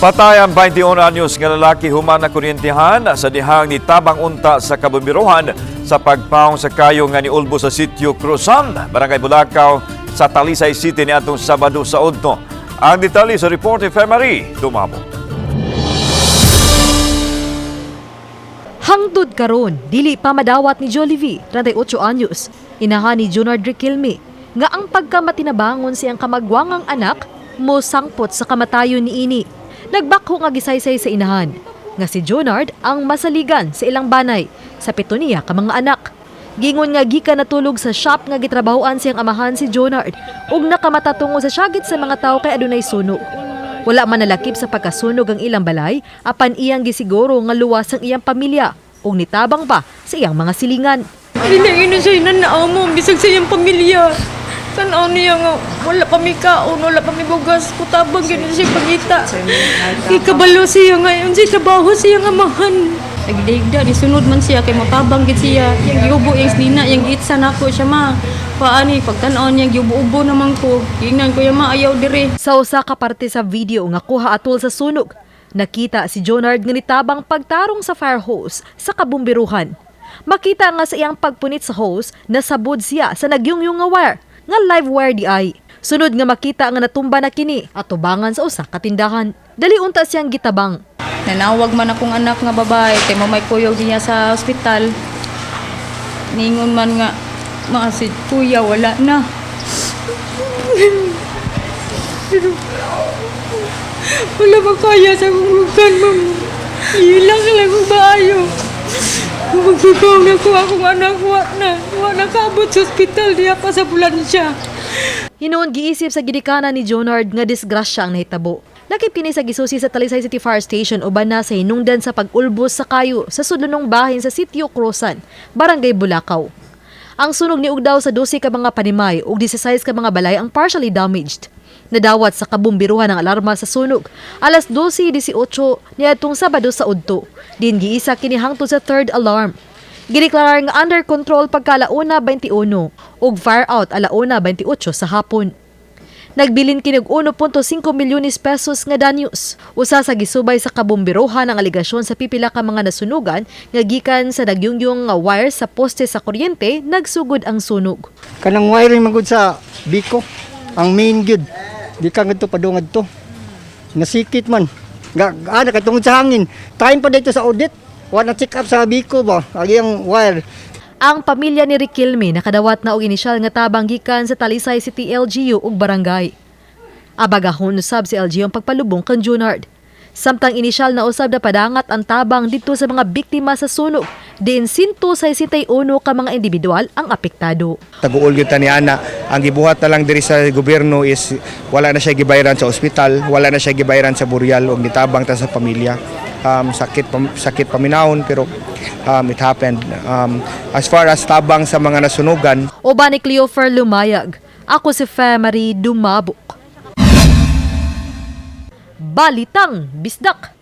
Patay ang 21 anyos nga lalaki human nakuryentehan sa dihang nitabang unta sa kabumbiruhan sa pagpaong sa kayo nga niulbo sa Sitio Cruzan, Barangay Bulacau, sa Talisay City niadtong Sabado sa udto. Ang detalye sa report ni Fermarie Dumabo. Hangtod karon, dili pa madawat ni Jollibee, 38 anyos, inahan ni Junard Riquelme, nga ang pagkamatinabangon siyang kamagwangang anak mo sangpot sa kamatayon ni ini. Nagbakho nga gisaysay sa inahan, nga si Junard ang masaligan sa ilang banay, sa pito niya ka mga anak. Gingon nga gikan natulog sa shop nga gitrabahoan siyang amahan si Junard ug nakamata tungo sa syagit sa mga tawo kay adunay sunog. Wala man nalakip sa pagkasunog ang ilang balay, apan iyang gisiguro nga luwas ang iyang pamilya ug nitabang pa sa iyang mga silingan. Hindi na siya nanaaw mo, bisag sa iyang pamilya. Tanaw niya nga, wala pa mi kaon, wala pa mi bugas, kutabang yun siya pagita. Ikabalo siya ngayon, siya trabaho siya nga amahan. Nagdaigda, nisunod man siya kay matabang gid siya. Yang giubo yang snina, yang giitsa nako siya ma. Paani pagtan-aw niya giubo-ubo naman ko. Giingnan ko ya ma ayaw dire. Sa usa ka parte sa video nga kuha atol sa sunog, nakita si Jonard nga nitabang pagtarong sa fire hose sa kabumbiruhan. Makita nga sa iyang pagpunit sa hose, nasabod siya sa nagyungyong nga wire, nga live wire di ay. Sunod nga makita nga natumba na kini at tubangan sa usa ka tindahan. Dali unta siyang gitabang. Nanawag man akong anak nga babae kay mamay kuyog niya sa ospital. Ningon man nga mga si kuya wala na. Wala makaya sa kong ma'am. Ilang lang kong maayo. Magsibaw na ko akong anak, wa na. Wa na kaabot sa ospital, diya pa sa ambulansya. Hinuon giisip sa gidikanan ni Jonard nga disgrasya ang nahitabo. Lakip kini sa gisusi sa Talisay City Fire Station uban na sa hinungdan sa pag-ulbos sa kayo sa sudlonong bahin sa Sitio Cruzan, Barangay Bulacau. Ang sunog niugdaw sa 12 ka mga panimay ug 16 ka mga balay ang partially damaged. Nadawat sa kabumbiruhan ang alarma sa sunog alas 12:18 niadtong Sabado sa udto. Din giisa kini hangtod sa third alarm. Gideklarar nga under control pagka alauna 21 ug fire out alauna 28 sa hapon. Nagbilin kini og 1.5 milyones pesos nga danyos. Usa sa gisubay sa kabumbirohan ang alegasyon sa pipila ka mga nasunugan nga gikan sa nagyungyong nga wire sa poste sa kuryente nagsugod ang sunog. Kanang wiring man gud sa Biko, ang main gyud. Di ka ngadto padung ngadto. Nasikit man. Ga ana kay tungod sa hangin. Time pa dito sa audit. Wa na check up sa Biko ba? Agi ang wire. Ang pamilya ni Riquelme nakadawat na og inisyal nga tabang gikan sa Talisay City LGU ug barangay. Abagahon usab si LGU ang pagpalubong kang Junard. Samtang inisyal na usab na padangat ang tabang dito sa mga biktima sa sunog, din 161 ka mga individual ang apektado. Taguol gyud ta ni ana. Ang gibuhat na lang diri sa gobyerno is wala na siya gibayaran sa ospital, wala na siya gibayaran sa burial ug nitabang ta sa pamilya. Sakit paminawon pero it happened. As far as tabang sa mga nasunugan, Uban ni Cleofer Lumayag, ako si Fe Marie Dumabok. Balitang Bisdak.